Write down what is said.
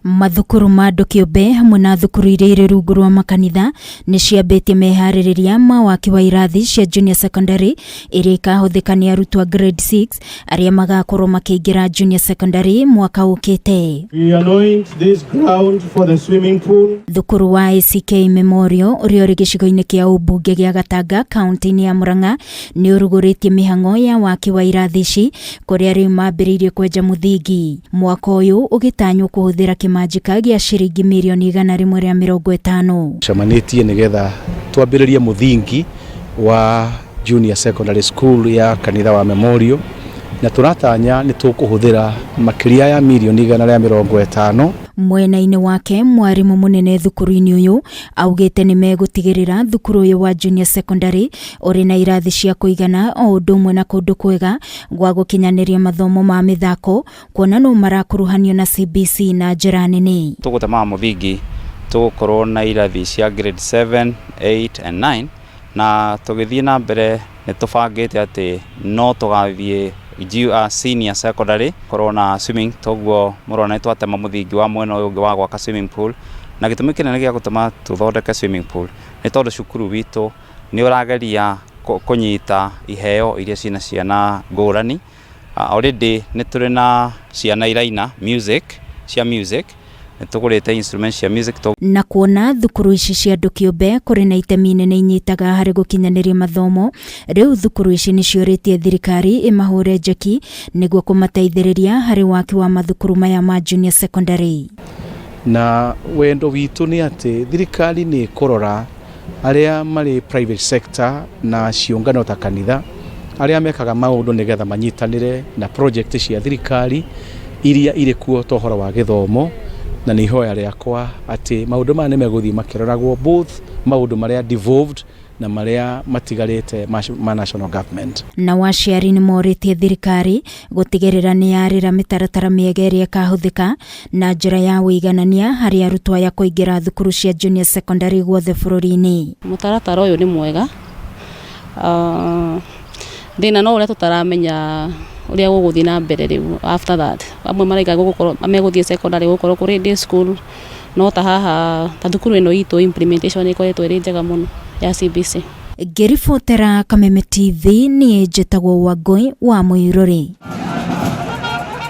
Mathukuru ma andũ kĩũmbe hamwe na thukuru iria irĩ rungu rwa makanitha nĩ ciambĩtie meharĩrĩria ma waki wa irathi cia junior secondary iria ikahũthĩka nĩ arutwo a grade 6 arĩa magakorwo makĩingĩra junior secondary mwaka ũkĩte. We anoint this ground for the swimming pool. Thukuru wa ACK Memorial ũrĩa ũrĩ gĩcigo-inĩ kĩa ũmbunge gĩa Gatanga kaunti-inĩ ya Murang'a nĩ ũrugũrĩtie mĩhang'o ya waki wa irathi ici kũrĩa rĩu mambĩrĩirie kwenja mũthingi. Mwaka ũyũ ũgĩtanywo kũhũthĩra kĩmanjĩka gĩa ciringi mirioni 150. Cemanĩtie nĩgetha twambĩrĩrie mũthingi wa junior secondary school ya kanitha wa Memorial, na tũratanya nĩ tũkũhũthĩra makĩria ya mirioni 150. Mwena-inĩ wake mwarimũ mũnene thukuru-inĩ ũyũ augĩte nĩ megũtigĩrĩra thukuru ũyũ wa junior secondary ũrĩ na irathi cia kũigana o ũndũ ũmwe na kũndũ kwega gwa gũkinyanĩria mathomo ma mĩthako, kuona no marakuruhanio na CBC na njĩra nene. Tũgũtemaga mũthingi, tũgũkorwo na irathi cia grade 7, 8 and 9, na tũgĩthiĩ na mbere nĩ tũbangĩte atĩ no tũgathiĩ senior secondary korwo na swimming. Toguo mũrona nĩ twatema mũthingi wa mwena ũyũ ũngĩ wa gwaka swimming pool, na gĩtũmi kĩnene gĩa gũtũma tũthondeke swimming pool nĩ tondũ cukuru witũ nĩ ũrageria kũnyita iheo iria ciĩna ciana ngũrani. Already nĩ tũrĩ na ciana iraina music, cia music nĩ tũgũrĩte instruments cia music. Na kuona thukuru ici cia andũ kĩũmbe kũrĩ na itemi inene inyitaga harĩ gũkinyanĩria mathomo, rĩu thukuru ici nĩ ciũrĩtie thirikari ĩmahũre njeki nĩguo kũmateithĩrĩria harĩ waki wa mathukuru maya ma junior secondary. Na wendo witũ nĩ atĩ thirikari nĩ ĩkũrora arĩa marĩ private sector na ciũngano ta kanitha arĩa mekaga maũndũ nĩgetha manyitanĩre na project cia thirikari iria irĩ kuo ta ũhoro wa gĩthomo, na nĩ ihoya rĩakwa atĩ maũndũ maya nĩ megũthiĩ makĩroragwo, both maũndũ marĩa devolved na marĩa matigarĩte ma national government. Nao aciari nĩ morĩtie thirikari gũtigĩrĩra nĩ yarĩra mĩtaratara mĩega ĩrĩa ĩkahũthĩka na njĩra ya ũiganania harĩ arutwo aya kũingĩra thukuru cia junior secondary guothe bũrũri-inĩ. Mũtaratara ũyũ nĩ mwega. Thĩna no ũrĩa tũtaramenya ũrĩa gũgũthiĩ na mbere rĩu after that. Amwe maraiga gũgũkorwo megũthiĩ secondary, gũgũkorwo kũrĩ day school, no ta haha ta thukuru ĩno itũ implementation ĩkoretwo ĩrĩ njega mũno ya CBC. Ngĩribotera Kameme TV, niĩ njĩtagwo Wangũi wa Mũirũrĩ.